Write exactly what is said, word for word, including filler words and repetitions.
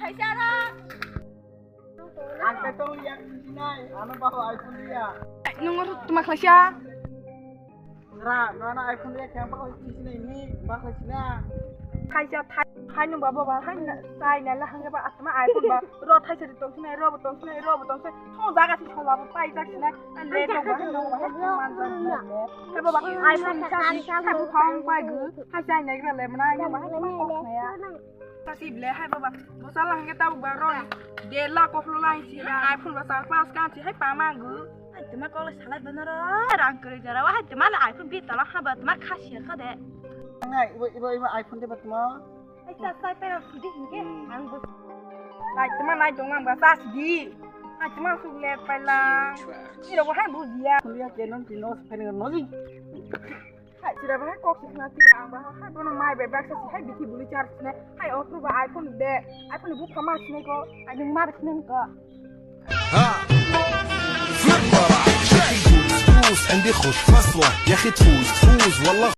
Ang khe tong yak sinai, ano baho iPhone ya. Nung tuma khlaisa. Ra, no na iPhone ya khe baho sinai ni, baho sinai. Khaisa thai, hai nung babo ba, hai na, sai na la hangga ba atma iPhone ba. Ro thai sari tong sinai, ro bo tong sinai, ro bo tong sinai. Thong jaga si thola bo pai jak sinai. An le tong ba, hai nung ba, hai man jak sinai le. Hai baba, iPhone sa si, hai bu phone pai gu. Hai sai na gra le mana, nung ba, hai ma kok na ya. Kasi ble hai baba, bosal hangke tabuk ba roi. Dela koklo lai si ra, iPhone ba sal pas kan si hai pama gu. Hai tuma kolo salai bono ro, rang kri jara wa hai tuma le iPhone bi tala ha ba tuma khasi kha de. Nai, ibo, ibo, ibo iPhone de ba tuma. Hai sa sai pe ro sidi hingke ang bo. Hai tuma nai dong lang ba sa sidi. Hai tuma suk le pai lang. Iro bo hai bu dia. Kuliah ke non pino sepene no ji. Hai, sira ba hai kok sukna ti ang ba hai bono mai bai baksa si hai bithi buli char sine hai okru ba iPhone de iPhone bu phama sine ko ai nung mar sine ko. ها. في البراح. شكل فلوس، فلوس، عندي خوش فصلة. يا أخي تفوز، تفوز، والله.